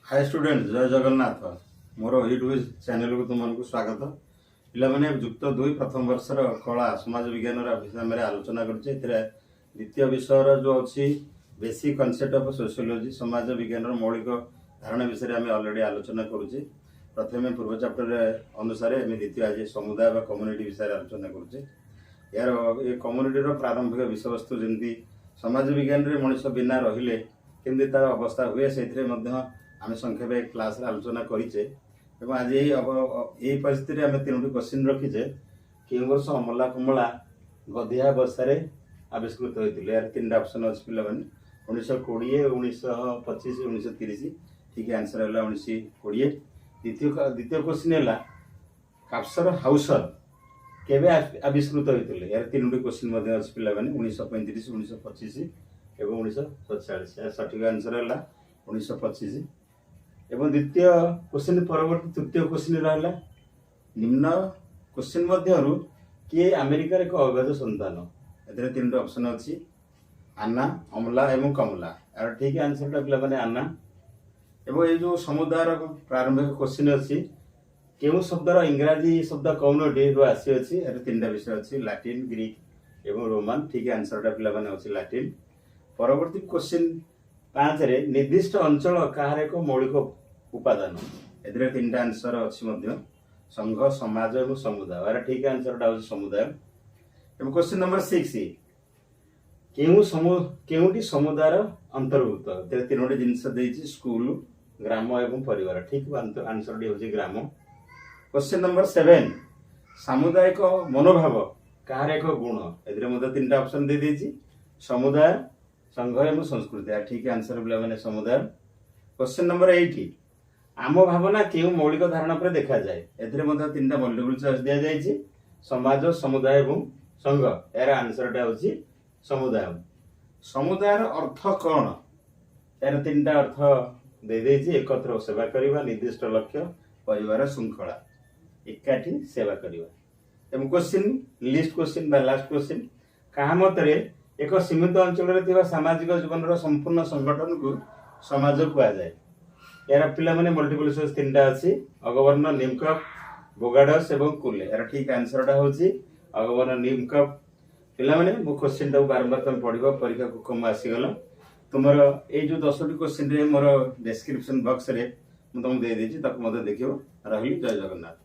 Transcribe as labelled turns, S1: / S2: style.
S1: High student, ଜୟ ଜଗନ୍ନାଥ। ମୋର YouTube ଚ୍ୟାନେଲକୁ ତୁମମାନଙ୍କୁ ସ୍ୱାଗତ। ପିଲାମାନେ, ଯୁକ୍ତ ଦୁଇ ପ୍ରଥମ ବର୍ଷର କଳା ସମାଜ ବିଜ୍ଞାନର ବିଷୟରେ ଆଲୋଚନା କରୁଛେ। ଏଥିରେ ଦ୍ୱିତୀୟ ବିଷୟର ଯେଉଁ ଅଛି ବେସିକ୍ କନସେପ୍ଟ ଅଫ୍ ସୋସିଓଲୋଜି, ସମାଜ ବିଜ୍ଞାନର ମୌଳିକ ଧାରଣା ବିଷୟରେ ଆମେ ଅଲରେଡ଼ି ଆଲୋଚନା କରୁଛେ। ପ୍ରଥମେ ପୂର୍ବ ଚାପ୍ଟରରେ ଅନୁସାରେ ଆମେ ଦ୍ୱିତୀୟ ଆଜି ସମୁଦାୟ ବା କମ୍ୟୁନିଟି ବିଷୟରେ ଆଲୋଚନା କରୁଛେ। ଏହାର ଏ କମ୍ୟୁନିଟିର ପ୍ରାରମ୍ଭିକ ବିଷୟବସ୍ତୁ, ଯେମିତି ସମାଜ ବିଜ୍ଞାନରେ ମଣିଷ ବିନା ରହିଲେ କେମିତି ତାର ଅବସ୍ଥା ହୁଏ, ସେଇଥିରେ ମଧ୍ୟ ଆମେ ସଂକ୍ଷେପ କ୍ଲାସରେ ଆଲୋଚନା କରିଛେ। ଏବଂ ଆଜି ଏହି ପରିସ୍ଥିତିରେ ଆମେ ତିନୋଟି କ୍ୱେଶ୍ଚିନ୍ ରଖିଛେ। କେଉଁ ବର୍ଷ ଅମଲା କମଳା ଗଧିଆ ବସାରେ ଆବିଷ୍କୃତ ହୋଇଥିଲେ? ଏହାର ତିନିଟା ଅପସନ୍ ଅଛି ପିଲାମାନେ, 1920, 1925, 1930। ଠିକ୍ ଆନ୍ସର ହେଲା 1920। ଦ୍ୱିତୀୟ କ୍ୱେଶ୍ଚିନ୍ ହେଲା, କାସ୍ପର ହାଉସର କେବେ ଆବିଷ୍କୃତ ହୋଇଥିଲେ? ଏହାର ତିନୋଟି କ୍ୱେଶ୍ଚିନ୍ ମଧ୍ୟ ଅଛି ପିଲାମାନେ, 1935, 1925 ଏବଂ 1947। ଏହାର ସଠିକ୍ ଆନ୍ସର ହେଲା 1925। ଏବଂ ଦ୍ୱିତୀୟ କ୍ୱେଶ୍ଚିନ୍ ପରବର୍ତ୍ତୀ ତୃତୀୟ କ୍ୱେଶ୍ଚିନ୍ ରହିଲା, ନିମ୍ନ କ୍ୱେଶ୍ଚିନ୍ ମଧ୍ୟରୁ କିଏ ଆମେରିକାର ଏକ ଅବୈଧ ସନ୍ତାନ? ଏଥିରେ ତିନୋଟି ଅପସନ୍ ଅଛି, ଆନ୍ନା, ଅମଲା ଏବଂ କମଲା। ଏହାର ଠିକ୍ ଆନ୍ସରଟା ପିଲାମାନେ ଆନ୍ନା। ଏବଂ ଏଇ ଯେଉଁ ସମୁଦାୟର ପ୍ରାରମ୍ଭିକ କ୍ୱେଶ୍ଚିନ୍ ଅଛି, କେଉଁ ଶବ୍ଦର ଇଂରାଜୀ ଶବ୍ଦ କମ୍ୟୁନିଟିରୁ ଆସିଅଛି? ଏହାର ତିନିଟା ବିଷୟ ଅଛି, ଲାଟିନ୍, ଗ୍ରୀକ୍ ଏବଂ ରୋମାନ। ଠିକ୍ ଆନ୍ସରଟା ପିଲାମାନେ ଅଛି ଲାଟିନ୍। ପରବର୍ତ୍ତୀ କ୍ୱେଶ୍ଚିନ୍ ପାଞ୍ଚରେ, ନିର୍ଦ୍ଦିଷ୍ଟ ଅଞ୍ଚଳ କାହାର ଏକ ମୌଳିକ ଉପାଦାନ? ଏଥିରେ ତିନିଟା ଆନ୍ସର ଅଛି ମଧ୍ୟ, ସଂଘ, ସମାଜ ଏବଂ ସମୁଦାୟ। ଏହାର ଠିକ୍ ଆନ୍ସରଟା ହେଉଛି ସମୁଦାୟ। ଏବଂ କ୍ୱେଶ୍ଚିନ୍ ନମ୍ବର 6, କେଉଁଟି ସମୁଦାୟର ଅନ୍ତର୍ଭୁକ୍ତ? ଏଥିରେ ତିନୋଟି ଜିନିଷ ଦେଇଛି, ସ୍କୁଲ, ଗ୍ରାମ ଏବଂ ପରିବାର। ଠିକ୍ ଆନ୍ସରଟି ହେଉଛି ଗ୍ରାମ। କ୍ୱେଶ୍ଚିନ୍ ନମ୍ବର 7, ସାମୁଦାୟିକ ମନୋଭାବ କାହାର ଏକ ଗୁଣ? ଏଥିରେ ମଧ୍ୟ ତିନିଟା ଅପସନ୍ ଦେଇଦେଇଛି, ସମୁଦାୟ, ସଂଘ ଏବଂ ସଂସ୍କୃତି। ଆଉ ଠିକ୍ ଆନ୍ସର ପିଲାମାନେ ସମୁଦାୟ। କ୍ୱେଶ୍ଚିନ୍ ନମ୍ବର 8, ଆମ ଭାବନା କେଉଁ ମୌଳିକ ଧାରଣା ଉପରେ ଦେଖାଯାଏ? ଏଥିରେ ମଧ୍ୟ ତିନିଟା ମଲ୍ଟିପୁଲ ଚଏସ୍ ଦିଆଯାଇଛି, ସମାଜ, ସମୁଦାୟ ଏବଂ ସଂଘ। ଏହାର ଆନ୍ସରଟା ହେଉଛି ସମୁଦାୟ। ସମୁଦାୟର ଅର୍ଥ କ'ଣ? ଏହାର ତିନିଟା ଅର୍ଥ ଦେଇଦେଇଛି, ଏକତ୍ର ସେବା କରିବା, ନିର୍ଦ୍ଦିଷ୍ଟ ଲକ୍ଷ୍ୟ, ପରିବାର ଶୃଙ୍ଖଳା, ଏକାଠି ସେବା କରିବା। ଏବଂ କ୍ୱେଶ୍ଚିନ୍ ଲିଷ୍ଟ କ୍ୱେଶ୍ଚିନ୍ ବା ଲାଷ୍ଟ କ୍ୱେଶ୍ଚିନ୍, କାହା ମତରେ ଏକ ସୀମିତ ଅଞ୍ଚଳରେ ଥିବା ସାମାଜିକ ଜୀବନର ସମ୍ପୂର୍ଣ୍ଣ ସଂଗଠନକୁ ସମାଜ କୁହାଯାଏ? ଏହାର ପିଲାମାନେ ମଲ୍ଟିପୁଲ ଚଏସ୍ ତିନିଟା ଅଛି, ଅଗବର୍ଣ୍ଣ ନିମକପ୍, ବୋଗାଡସ୍ ଏବଂ କୁଲେ। ଏହାର ଠିକ୍ ଆନ୍ସରଟା ହେଉଛି ଅଗବର୍ଣ୍ଣ ନିମକପ୍। ପିଲାମାନେ, ମୋ କ୍ୱେଶ୍ଚିନ୍ଟାକୁ ବାରମ୍ବାର ତମେ ପଢିବ। ପରୀକ୍ଷାକୁ କମ ଆସିଗଲା। ତୁମର ଏଇ ଯୋଉ 10ଟି କ୍ୱେଶ୍ଚିନ୍ରେ ମୋର ଡେସ୍କ୍ରିପସନ୍ ବକ୍ସରେ ମୁଁ ତମକୁ ଦେଇଦେଇଛି, ତାକୁ ମଧ୍ୟ ଦେଖିବ। ରହିଲି, ଜୟ ଜଗନ୍ନାଥ।